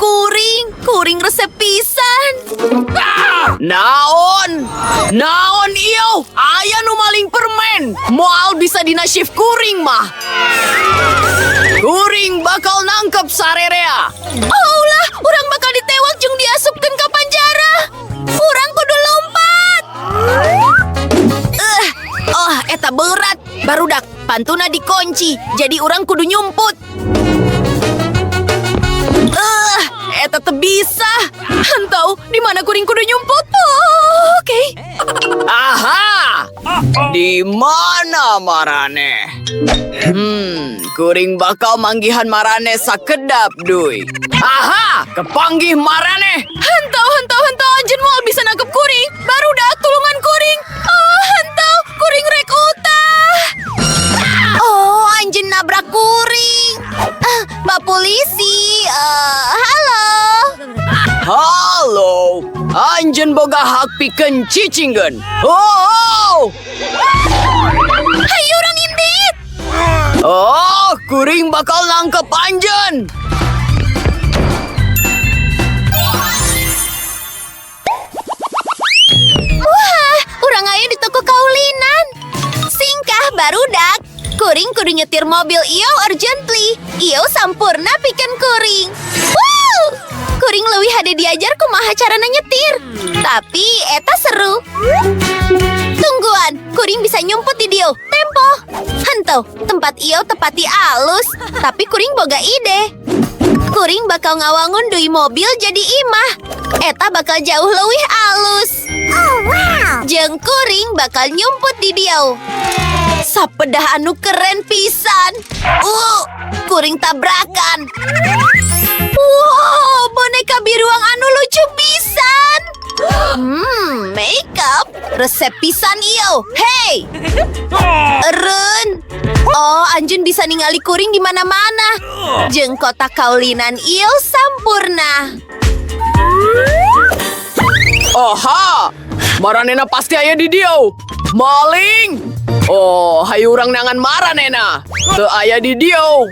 Kuring, kuring resep pisan. Naon? Naon iyo? Aya nu maling permen. Moal bisa dina shift kuring mah. Kuring bakal nangkep sarerea. Oh lah, urang bakal ditewak jeung diasupkeun ka panjara. Urang kudu lompat. Oh, eta berat. Barudak, pantuna dikunci. Jadi urang kudu nyumput. Eta teu bisa. Henteu, di mana kuring kudu nyumput? Oh, oke. Aha! Di mana marane? Kuring bakal manggihan marane sakedap duy. Aha! Kepanggih marane! Henteu, henteu, henteu, anjeun moal bisa nangkep kuring. Barudak, tulungan kuring. Oh, henteu, kuring rek utah. Oh, anjeun nabrak kuring. Ah, Mbak polisi, halo. Halo! Anjeun boga hak pikeun cicingkeun. Oh! Hayu urang indit. Oh, kuring bakal nangkep anjeun. Wah, urang aya di toko kaulinan. Singkah barudak. Kuring kudu nyetir mobil iyo urgently. Iyo sampurna pikeun kuring. Wow! Kuring leuwih hade diajar kumaha carana nyetir. Tapi eta seru. Tungguan, kuring bisa nyumput di dieu. Tempo. Henteu, tempat iyo tepati alus. Tapi kuring boga ide. Kuring bakal ngawangun deui mobil jadi imah. Eta bakal jauh leuwih alus. Oh, wow. Jeung kuring bakal nyumput di dieu. Sapedah anu keren pisan. Kuring tabrakan. Wow, boneka biruang anu lucu pisan. Makeup resep pisan iyo. Hey, Eren. Oh, anjeun bisa ningali kuring di mana-mana. Jeung kotak kaulinan iyo sampurna. Aha! Maranena pasti aya di dieu. Maling! Oh, hayu urang neangan Maranena. Teu aya di dieu.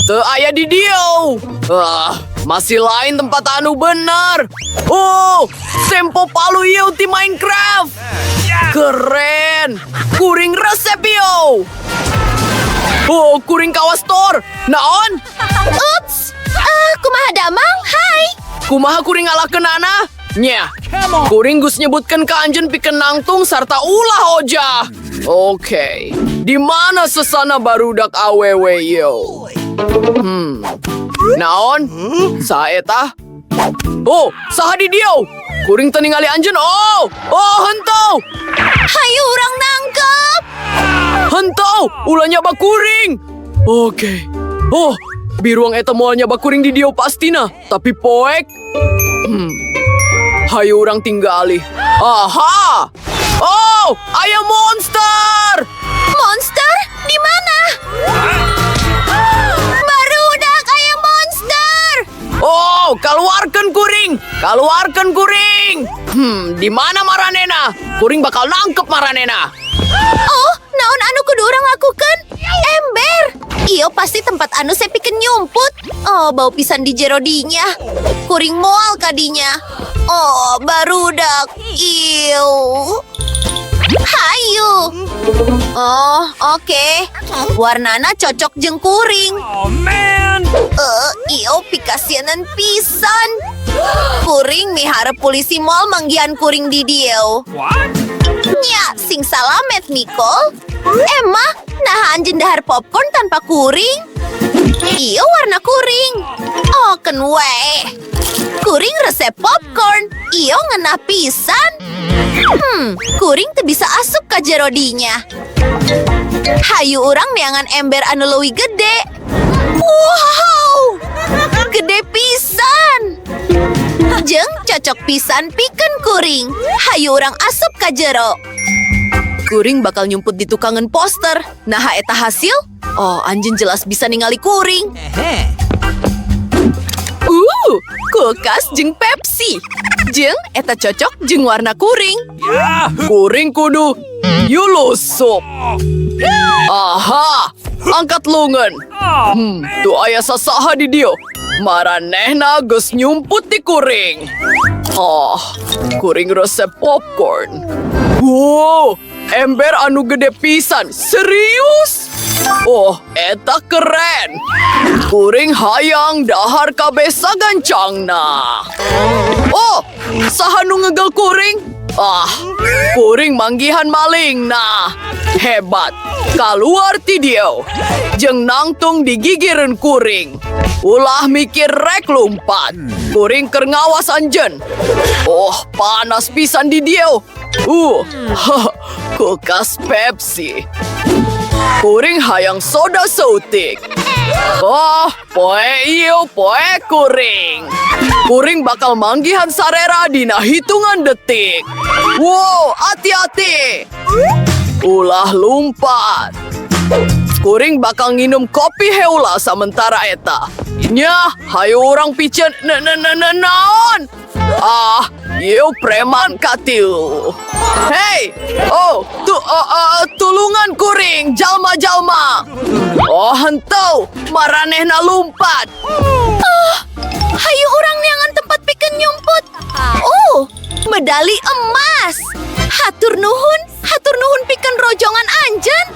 Teu aya di dieu. Ah, masih lain tempat anu bener. Oh, tempo palu ieu ti Minecraft. Keren. Kuring resep ieu. Oh, kuring kawas Thor. Naon? Ups. Ah, kumaha damang? Hai. Kumaha kuring ngalahkeun ana? Nya. Kuring geus nyebutkeun ka anjeun pikeun nangtung sarta ulah ojah. Oke. Di mana sesana barudak awewe yo? Naon? Saha eta? Oh, saha di dieu? Kuring teu ningali anjeun. Oh, oh henteu. Hayu urang nangkep. Henteu, ulah nyaba kuring. Oke. Oh, biruang eta moal nyaba kuring di dieu pastina, tapi poek. Hayu urang tinggali. Aha! Oh, aya monster! Monster? Di mana? Barudak aya monster. Oh, keluarkan kuring! Keluarkan kuring! Di mana Maranena? Kuring bakal nangkep Maranena. Oh, naon anu kudu urang lakukan? Ember. Iyo pasti tempat anu saya pikeun nyumput. Oh, bau pisan di jerodinya. Kuring moal kadinya. Oh, barudak. Iu. Hayu. Oh, oke. Warnana cocok jeung kuring. Oh, man. Iyo pikasienan pisan. Kuring miharep polisi moal manggihan kuring di dieu. What? Nya, sing salamet, Nicole. Emma, nah anjeun dahar popcorn tanpa kuring. Iyo warna kuring. Oh, ken we. Kuring resep popcorn. Iyo ngenah pisan. Kuring teu bisa asup ka jerodinya. Hayu urang neangan ember anu leuwih gede. Wow, gede pisan. Jeung cocok pisan pikeun kuring. Hayu urang asup ka jero. Kuring bakal nyumput di tukangan poster. Nah, eta hasil? Oh, anjeun jelas bisa ningali kuring. Kulkas jeung Pepsi. Jeung eta cocok jeung warna kuring. Kuring kudu yulusup. Aha, angkat lungan. Tuh aya sasaha di dieu. Maranehna geus nyumput di kuring. Oh, kuring resep popcorn. Wow, ember anu gede pisan. Serius? Oh, eta keren. Kuring hayang dahar kabeh sagancangna. Oh, saha nu ngegel kuring? Ah, kuring manggihan maling nah. Hebat. Kaluar ti dieu. Jeung nangtung digigireun kuring. Ulah mikir rek lumpat. Kuring keur ngawas anjeun. Oh, panas pisan di dieu. Kulkas Pepsi. Kuring hayang soda saeutik. Oh, poe ieu poe kuring. Kuring bakal manggihan sarera dina hitungan detik. Wow, hati-hati. Ulah lumpat. Kuring bakal nginum kopi heula sementara eta. Nyah, hayu urang piceun ne ne ne ne naon. Ah, ieu preman katilu. Hey, oh, tu oh, oh, tulungan kuring, jalma-jalma. Oh, henteu, maranehna lumpat. Hayu urang neangan tempat pikeun nyumput. Oh, medali emas. Hatur nuhun pikeun rojongan anjeun.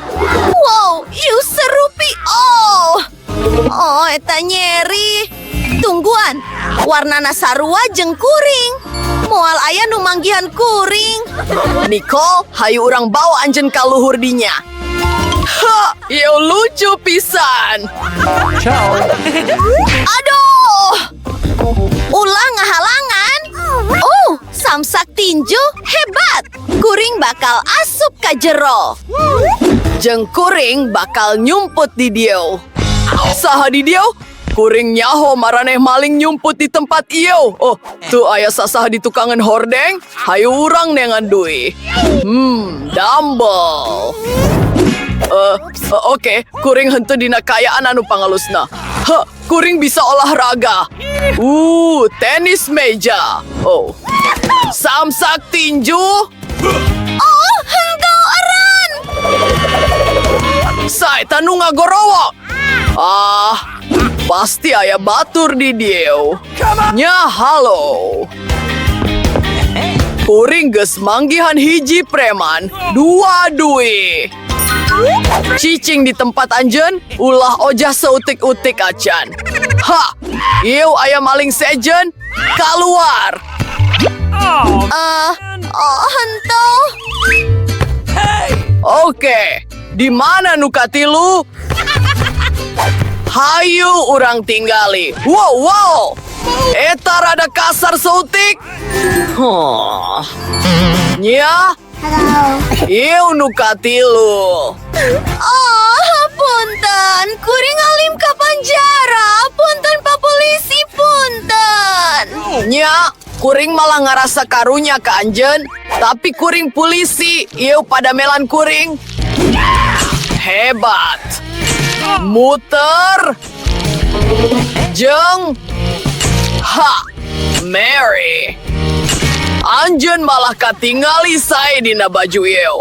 Wow, ieu seru pi. Oh. Oh, eta nyeri. Tungguan, warnana sarua jeung kuring. Moal aya nu manggihan kuring. Nicole, hayu urang bawa anjeun ka luhur dinya. Ha, ieu lucu pisan. Aduh! Ulah ngahalangan. Oh, samsak tinju hebat. Kuring bakal asup ka jero. Jeung kuring bakal nyumput di dieu. Saha di dieu? Kuring nyaho maraneh maling nyumput di tempat ieu. Oh, tuh aya sasaha di tukangan hordeng. Hayu urang neangan deui. Dumbbell. Oke, kuring henteu dina kaayaan anu pangalusna. Heh, kuring bisa olahraga. Tenis meja. Oh. Samsak tinju. Oh, henteu eran. Sae nu ngagorowok. Ah, pasti aya batur di dieu. Nya halo. Kuring geus manggihan hiji preman, dua deui. Cicing di tempat anjeun, ulah ojah seutik-utik acan. Ha, ieu aya maling sejen, keluar. Oh, henteu. Oke, di mana nu katilu? Hayu urang tinggali. Wow, wow. Eta rada kasar saeutik. Huh. Nya. Ieu nu katilu. Oh, punten. Kuring alim ka penjara. Punten Pak Polisi, punten. Nya, kuring malah ngarasa karunya ka anjeun, tapi kuring polisi, ieu padamelan kuring. Hebat. Muter. Jeung. Ha. Mary. Anjeun malah katingali sae dina baju ieu.